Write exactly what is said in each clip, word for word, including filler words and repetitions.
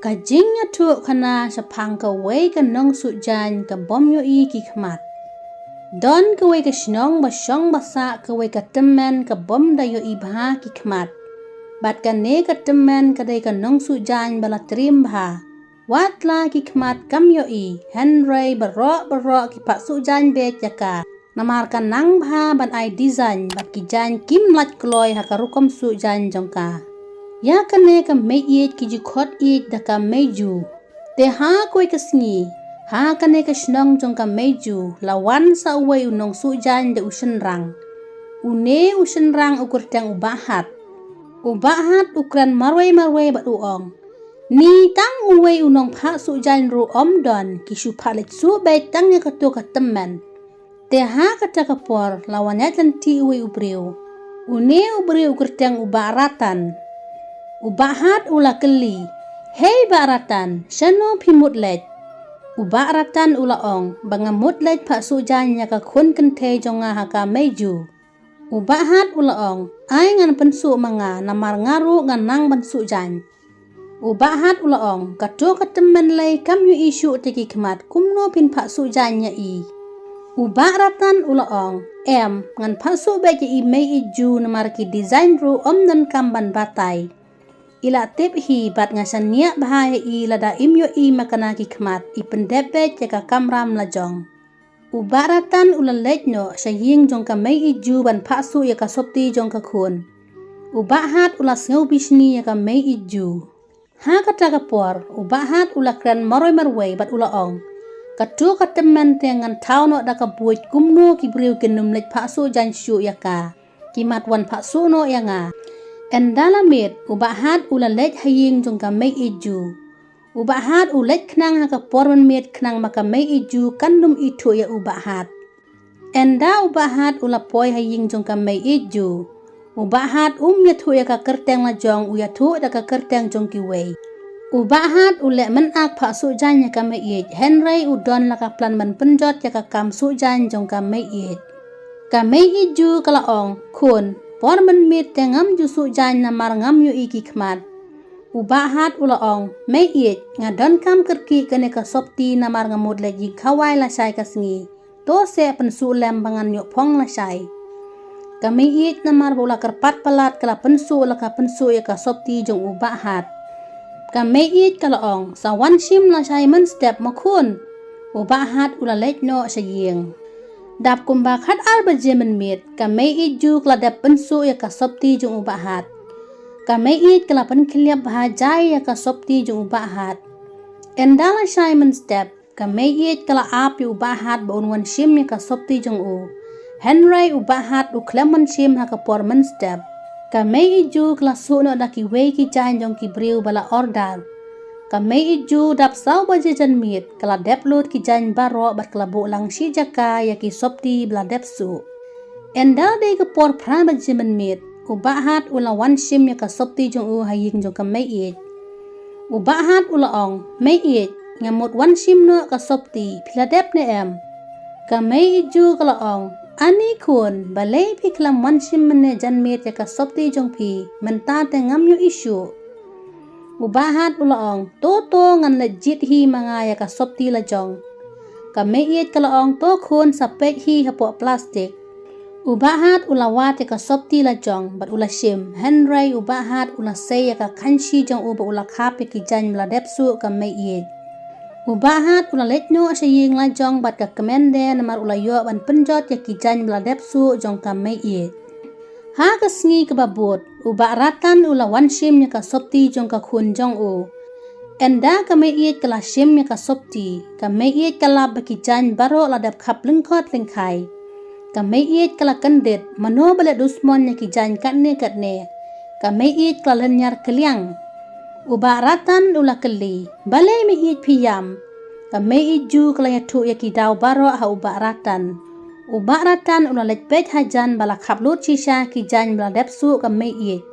Ka jingïathuhkhana shaphang kawei ka nongsuh jaiñ ka bym ïohi ki khmat. Don kawei ka shnong ba shong ba sah kawei ka tymmen ka bym da ïohi bha ki khmat. Bad kane ka tymmen ka dei ka nongsuh jaiñ ba la triem bha. Wat la ki khmat kam ïohi, hynrei baroh baroh ki phah suh jaiñ beit ïa ka. Namar ka nang bha ban ai design bad ki jaiñ kim lait kloi ha ka rukom suh jaiñ jong ka. Ïa kane ka mei ïeit ki ju khot ïeit da ka mei ju. Te ha kawei ka sngi, ha kane ka shnong jong ka mei ju, la wan sa uwei u nongsuh jaiñ da u shynrang. Une u shynrang u kyrteng u Bah Hat. U Bah Hat u kren marwei marwei bad u ong, ni tang uwei u nongphah suh jaiñ ruh ym don, ki shu phah leit suh beit tang ïa kato ka tymmen. Te ha kata ka por la wan ïaid lynti uwei u briew. Une u briew u kyrteng u Bah Ratan. U Bah Hat u la kylli, hei Bah Ratan, shano phi mut leit? U Bah Ratan u la ong, ba nga mut leit phah suh jaiñ ïa ka khun kynthei jong nga ha ka mei ju. U Bah Hat u la ong, ai ngan pynsuh ma nga namar nga ruh nga nang ban suh jaiñ. U Bah Hat u la ong, kato ka tymmen lei kam ïohi shuh te ki khmat, kumno phin phah suh jaiñ ïa i? U Bah Ratan u la ong, em, ngan phah suh beit ïa i mei ïeit ju namar ki design ruh ym donkam ban batai. I la tip hi bad nga shaniah bha ïa i lada im ïohi ma kane ki khmat, i pyndep beit ïa ka kamram la jong. U Bah Ratan u la leit noh sha ïing jong ka mei ïeit ju ban phah suh ïa ka sopti jong ka khun. U Bah Hat u la sngew bishni ïa ka mei ïeit ju. Ha kata ka por, u Bah Hat u la kren marwei marwei bad u la ong, kato ka tymmen te ngan thaw noh da ka buit kumno ki briew kin ym leit phah suh jaiñ shuh ïa ka. Ki mat wan phah suh noh ïa nga. Ynda la miet, u Bah Hat u la leit ha ïing jong ka mei ïeit ju. U Bah Hat u leit khnang ha ka por mynmiet khnang ba ka mei ïeit ju kan ym ithuh ïa u Bah Hat. Ynda u Bah Hat u la poi ha ïing jong ka mei ïeit ju, u Bah Hat um ïathuh ïa ka kyrteng la jong, u ïathuh da ka kyrteng jong kiwei. U Bah Hat u leh mynnak phah suh jaiñ ïa ka mei ïeit, hynrei u don la ka plan ban pynjot ïa ka kam suh jaiñ jong ka mei ïeit. Ka mei ïeit ju ka la ong, khun, por mynmiet te ngam ju suh jaiñ namar ngam ïohi ki khmat. U Bah Hat u la ong, mei ïeit, nga donkam kyrkieh kane ka sopti namar nga mut leit ïing khawai lashai ka sngi. To seh pynsuh lem ba ngan ïoh phong lashai. Ka mei ïeit namar ba u la kyrpad palat ka la pynsuh la ka pynsuh ïa ka sopti jong u Bah Hat. Ka mei ïeit ka la ong, sa wan shim lashai mynstep ma khun. U Bah Hat u la leit noh sha ïing. Dap kumba khat ar baje mynmiet, ka mei ïeit ju ka la dep pynsuh ïa ka sopti jong u Bah Hat. Ka mei ïeit ka la pynkhylliap bha jai ïa ka sopti jong u Bah Hat. Ynda lashai mynstep, ka mei ïeit ka la ap ïa u Bah Hat ba un wan shim ïa ka sopti jong u. Hynrei u Bah Hat u khlem wan shim ha ka por mynstep. Ka mei ïeit ju ka la suh noh da kiwei ki jaiñ jong ki briew ba la order. Ka mei ïeit ju dap saw baje janmiet, ka la dep lut ki jaiñ baroh bad ka la buh lang shi jaka ïa ki sopti ba la dep suh. Ynda dei ka por phra baje mynmiet, u Bah Hat u la wan shim ïa ka sopti jong u ha ïing jong ka mei ïeit. U Bah Hat u la ong, mei ïeit, nga mut wan shim noh ka sopti, phi la dep ne em? Ka mei ïeit ju ka la ong, ani khun, balei phi khlem wan shim mynne janmiet ïa ka sopti jong phi, mynta te ngam ïohi shuh. U Bah Hat u la ong, to to ngan leit jied hi ma nga ïa ka sopti la jong. Ka mei ïeit ka la ong, to khun sa peit hi hapoh plastik. U Bah Hat u la wad ïa ka sopti la jong bad u la shim, hynrei u Bah Hat u la sei ïa ka khanshi jong u bad u la khap ïa ki jaiñ ba la dep suh ka mei ïeit. U Bah Hat u la leit noh sha ïing la jong bad ka kmen de namar u la ïoh ban pynjot ïa ki jaiñ ba la dep suh jong ka mei ïeit. Ha ka sngi kaba bud, u Bah Ratan u la wan shim ïa ka sopti jong ka khun jong u. Ynda ka mei ïeit ka la shim ïa ka sopti, ka mei ïeit ka lap ba ki jaiñ baroh la dep khap lyngkhot lyngkhai. Ka mei ïeit ka la kyndit, mano ba leh dusmon ïa ki jaiñ katne katne. Ka mei ïeit ka la lynñiar kylliang. U Bah Ratan u la kylli, balei mei ïeit phi ïam? Ka mei ïeit ju ka la ïathuh ïa ki daw baroh ha u Bah Ratan. U Bah Ratan u la leit peit hajan ba la khap lut shisha ki jaiñ ba la dep suh ka mei ïeit.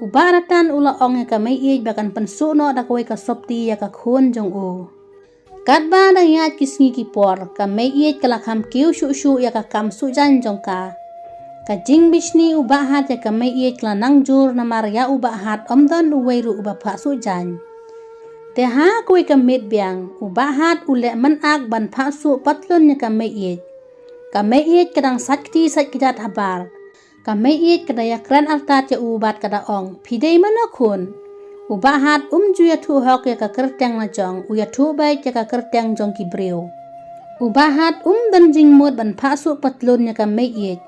U Bah Ratan u la ong ïa ka mei ïeit ba kan pynsuh noh da kawei ka sopti ïa ka khun jong u. Katba dang ïaid ki sngi ki por, ka mei ïeit ka la kham kiew shuh shuh ïa ka kam suh jaiñ jong ka. Ka jingbishni u Bah Hat ïa ka mei ïeit ka la nang jur namar ïa u Bah Hat ym don uwei ruh uba phah suh jaiñ. Te ha kawei ka miet biang, u Bah Hat u leh myn-ak ban phah suh patlun ïa ka Mei Ïeit. Ka Mei Ïeit ka dang sait kti sait kjat habar. Ka Mei Ïeit ka da ïakren artat ïa u bad ka da ong, "Phi dei mano khun?" U Bah Hat um ju ïathuh hok ïa ka kyrteng la jong, u ïathuh beit ïa ka kyrteng jong ki briew. U Bah Hat um don jingmut ban phah suh patlun ïa ka Mei Ïeit.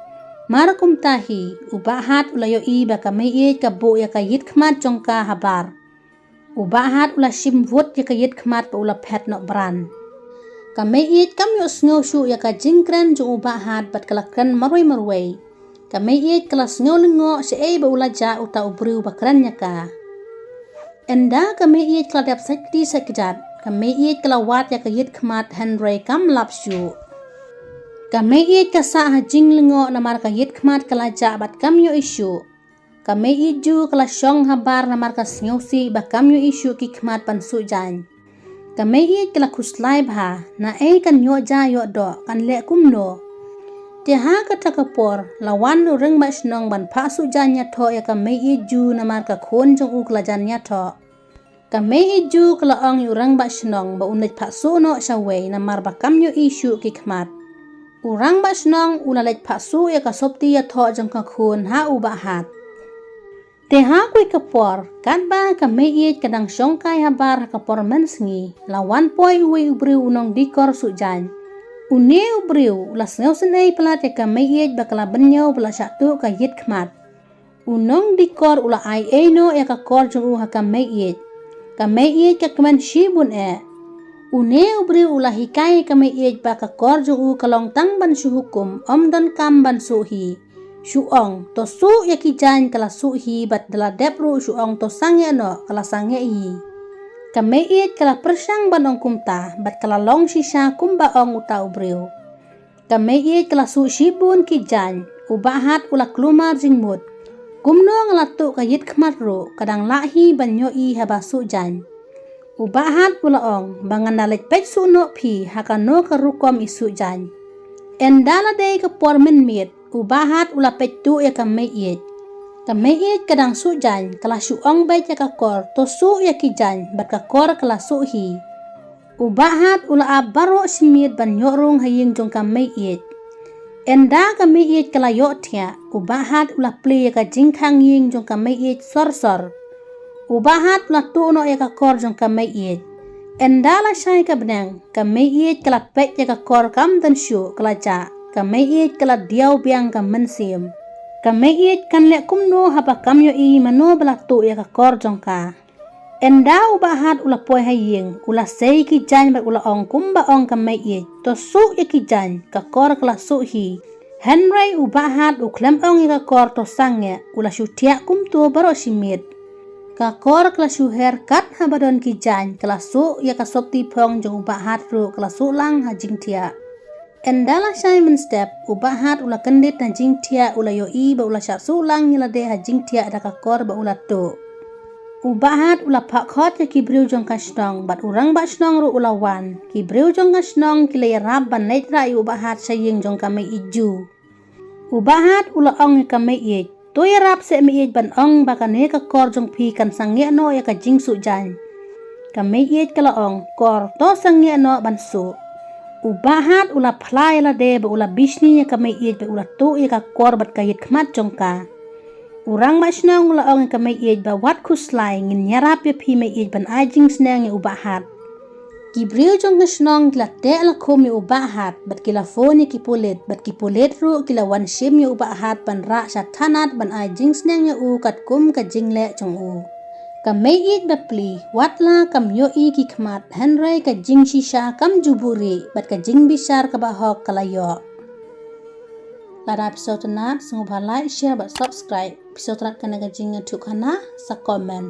Mar kumta hi, u Bah Hat u la ïohi ba ka Mei Ïeit ka buh ïa ka ïit khmat jong ka habar. U Bah Hat u la shim wut ïa ka ïit khmat bad u la phet noh bran. Ka Mei Ïeit kam ïohsngew shuh ïa ka jingkren jong u Bah Hat bad ka la kren marwei marwei. Ka Mei Ïeit ka la sngew lyngngoh shaei ba u la jah uta u briew ba kren ïa ka. Ynda ka Mei Ïeit ka la dep sait kti sait kjat, ka Mei Ïeit ka la wad ïa ka ïit khmat hynrei kam lap shuh. Ka Mei Ïeit ka sah ha jinglyngngoh namar ka ïit khmat ka la jah bad kam ïohi shuh. Ka Mei Ïeit ju ka la shong habar namar ka sngewsih ba kam ïohi shuh ki khmat ban suh jaiñ. Ka Mei Ïeit ka la khuslai bha, naei kan ïoh ja ïoh doh, kan leh kumno. Te ha kata ka por, la wan u rangbah shnong ban phah suh jaiñ ïathoh ïa ka Mei Ïeit ju namar ka khun jong u ka la jan ïathoh. Ka Mei Ïeit ju ka la ong ïa u rangbah shnong ba un leit phah suh noh shawei namar ba kam ïohi shuh ki khmat. U rangbah shnong u la leit phah suh ïa ka sopti ïathoh jong ka khun ha u Bah Hat. Te ha kawei ka por, katba ka Mei Ïeit ka dang shongkai habar ha ka por mynsngi, la wan poi uwei u briew u nongdikor suh jaiñ. Une u briew u la sngewsynei palat ïa ka Mei Ïeit ba ka la bynñiew ba la shah tuh ka ïit khmat. U nongdikor u la ai ei noh ïa ka kor jong u ha ka Mei Ïeit. Ka Mei Ïeit ka kmen shibun eh. Une u briew u la hikai ïa ka Mei Ïeit ba ka kor jong u ka long tang ban shu hukum, ym donkam ban suh hi. Shu ong, to suh ïa ki jaiñ, ka la suh hi, bad da la dep ruh shu ong to sangeh noh, ka la sangeh hi. Ka Mei Ïeit ka la pyrshang ban ong kumta, bad ka la long shisha kumba ong uta u briew. Ka Mei Ïeit ka la suh shibun ki jaiñ, u Bah Hat u la kulmar jingmut. Kumno nga la tuh ka ïit khmat ruh, ka dang lah hi ban ïohi haba suh jaiñ. U Bah Hat u la ong, ba ngan da leit peit suh noh phi, ha kano ka rukom i suh jaiñ. Ynda la dei ka por mynmiet, u Bah Hat u la peit tuh ïa ka Mei Ïeit. Ka Mei Ïeit ka dang suh jaiñ, ka la shu ong beit ïa ka kor, to suh ïa ki jaiñ, bad ka kor ka la suh hi. U Bah Hat u la ap baroh shi miet ban ïoh rung ha ïing jong ka Mei Ïeit. Ynda ka Mei Ïeit ka la ïohthiah, u Bah Hat u la plie ïa ka jingkhang ïing jong ka Mei Ïeit sor sor. U Bah Hat u la tuh noh ïa ka kor jong ka Mei Ïeit. Ynda la shai ka bneng, ka Mei Ïeit ka la peit ïa ka kor kam don shuh ka la jah. Ka Mei Ïeit ka la diaw biang ka mynsiem. Ka Mei Ïeit kan leh kumno haba kam ïohi mano ba la tuh ïa ka kor jong ka. Ynda u Bah Hat u la poi ha ïing, u la sei ki jaiñ bad u la ong kumba ong ka Mei Ïeit, to suh ïa ki jaiñ, ka kor ka la suh hi. Hynrei u Bah Hat u khlem ong ïa ka kor to sangeh, u la shu thiah kumto baroh shi miet. Ka kor ka la shu her kat haba don ki jaiñ, ka la suh ïa ka sopti phong jong u Bah Hat ruh ka la suh lang ha jingthiah. Ynda la shai mynstep, u Bah Hat u la kyndit ha jingthiah, u la ïohi ba u la shah suh lang ïa lade ha jingthiah da ka kor ba u la tuh. U Bah Hat u la phah khot ïa ki briew jong ka shnong, bad u rangbah shnong ruh u la wan. Ki briew jong ka shnong ki la ïarap ban leit rah ïa u Bah Hat sha ïing jong ka Mei Ïeit ju. U Bah Hat u la ong ïa ka Mei Ïeit, to ïarap seh Mei Ïeit ban ong ba kane ka kor jong phi kan sangeh noh ïa ka jingsuh jaiñ. Ka Mei Ïeit ka la ong, kor to sangeh noh ban suh. U Bah Hat u la phla ïa lade bad u la bishni ïa ka Mei Ïeit bad u la tuh ïa ka kor bad ka ïit khmat jong ka. U rangbah shnong u la ong ïa ka Mei Ïeit ba wat khuslai, ngin ïarap ïa phi Mei Ïeit ban ai jingsneng ïa u Bah Hat. Ki briew jong ka shnong ki la teh la khum ïa u Bah Hat, bad ki la phone ïa ki pulit, bad ki pulit ruh ki la wan shim ïa u Bah Hat ban rah sha thanat ban ai jingsneng ïa u katkum ka jingleh jong u. Ka Mei Ïeit bapli, wat la kam ïohi ki khmat, hynrei ka jingshisha kam ju buhrieh, bad ka jingbishar kaba hok ka la ïoh. Lada phi sngewtynnat, sngewbha like, share bad subscribe. Phi sngewtynnat kane ka jingïathuhkhana, sa comment.